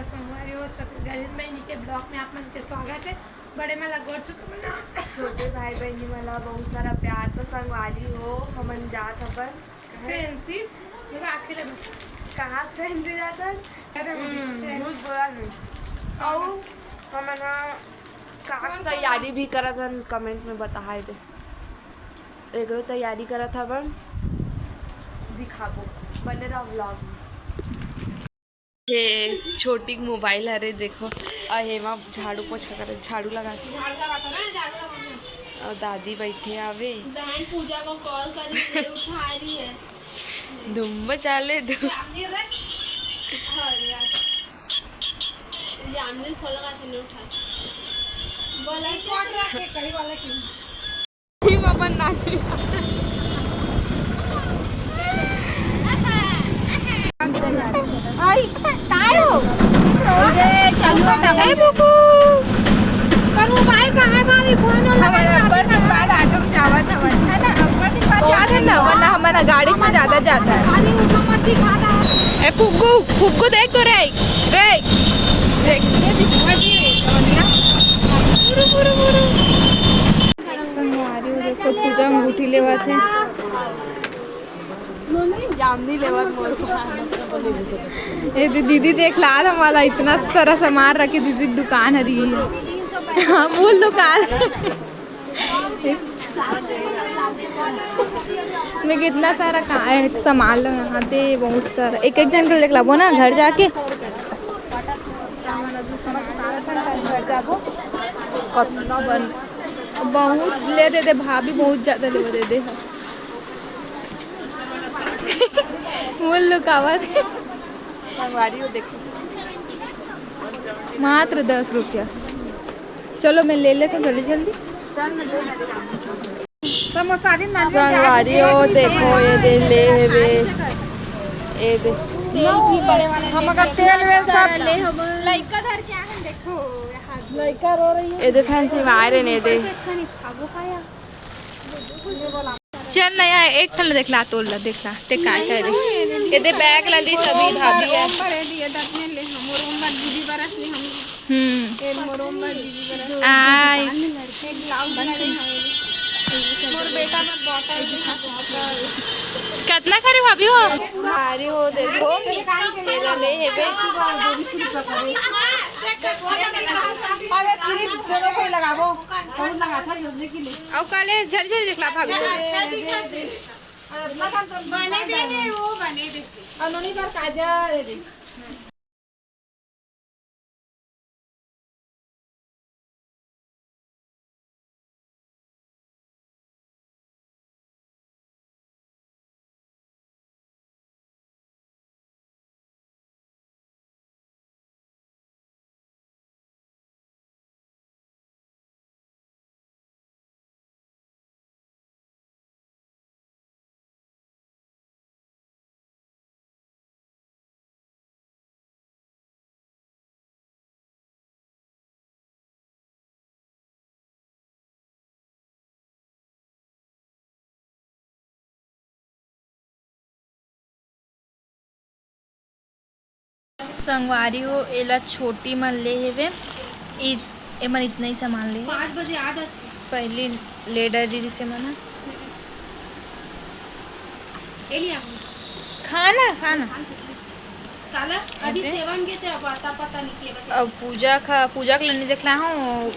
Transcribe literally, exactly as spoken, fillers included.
संगवारी हो, छत्तीसगढ़ी में नीचे ब्लॉग में आप मन के स्वागत है। बड़े मन ला गोड़ छू के प्रणाम। छोटे भाई बहिनी मन ला बहुत सारा प्यार। तो संगवारी हो, हमन जात हवन फैंसी, मेरा आखिर है। कहाँ फैंसी जात हन? अरे, हम्म, झूठ बोला नहीं। अउ हमन ह का तैयारी भी करत हन, कमेंट में बताए दे। एकरो तैयारी करत हवन, दिखाबो, बने रहो व्लॉग में। ये छोटी मोबाइल हरे, देखो, अउ हेमा झाड़ू पोछा करे, झाड़ू लगा के। झाड़ू लगा के ना, झाड़ू लगा के। अउ दादी बैठे हवे। बहन पूजा को कॉल करी, ये उठा रही है। धूम मचा ले धूम। जामनी रख। हाँ यार। जामनी फोन लगा से नहीं उठा। बोला चोट रख के कहीं वाला क्यों? टीम अपन नानी। आई, काय हो? अरे, चलो ना। ए, बुबू। पर मोबाइल कहाँ है, भाभी? फोन वाला हमारा अब्बर के बाद ऑटो में जावत हवन, है ना? अब्बर के बाद जात है ना, वरना हमारा गाड़ी में ज्यादा जाता है। अरे, उठो मत दिखा रहा। ए, फुग्गू, फुग्गू देख तो रे, रे। देख। ये दिखा दिए, समझ गया? बुरु, बुरु, बुरु। संगवारी हो, देखो, पूजा अंगूठी लेवत हे। जामनी लेवत मोर। ए दे-, दीदी देख ला, हमारा इतना सारा सामान रखे, दीदी दुकान हरी है। हाँ, बोल दुकान। मैं कितना सारा का-, ए, सामान लो यहाँ दे, बहुत सारा। एक एक जन के देख लाबो ना घर जाके। कतना बन-, बहुत ले दे दे भाभी, बहुत ज्यादा ले दे दे। मूल लुकावत। संगवारी हो, देखो। मात्र दस रुपया। चलो, मैं ले लेता हूँ जल्दी जल्दी। संगवारी हो, देखो, ये दे ले हेवे। ये दे। हम अगर तेल में सब लइका धर के आए हैं, देखो, यहाँ लइका रो रही है। ये दे फैंसी मारे ने दे। खाबो खाया। चल ना यार, एक ठन देख ला, तोल ला, देख ला, ते काय करे। ये दे बैग ला ली सभी भाभी है। हम्म। आय। कितना करे भाभी हो? अरे हो देखो, मेरा ले है बे। अरे पूरी दोनों को लगाबो। बहुत लगा था जोड़ने के लिए। अउ काले झरी झरी देख ला भाभी। अच्छा, अच्छा दिखा दे। बने दे ने, वो बने दे। अउ नोनी पर काजल दे। संगवारी हो, एला छोटी मन ले हेवे। इ-, एमन इतना ही सामान ले हे। पाँच बजे आ जाती। पहली ले डर दीदी से मना। ए लिया। खाना, खाना। काला, अभी अरे। सेवन के ते अब आता पता नहीं के बजे। अब पूजा का, पूजा के लिए नहीं देख रहा हूँ,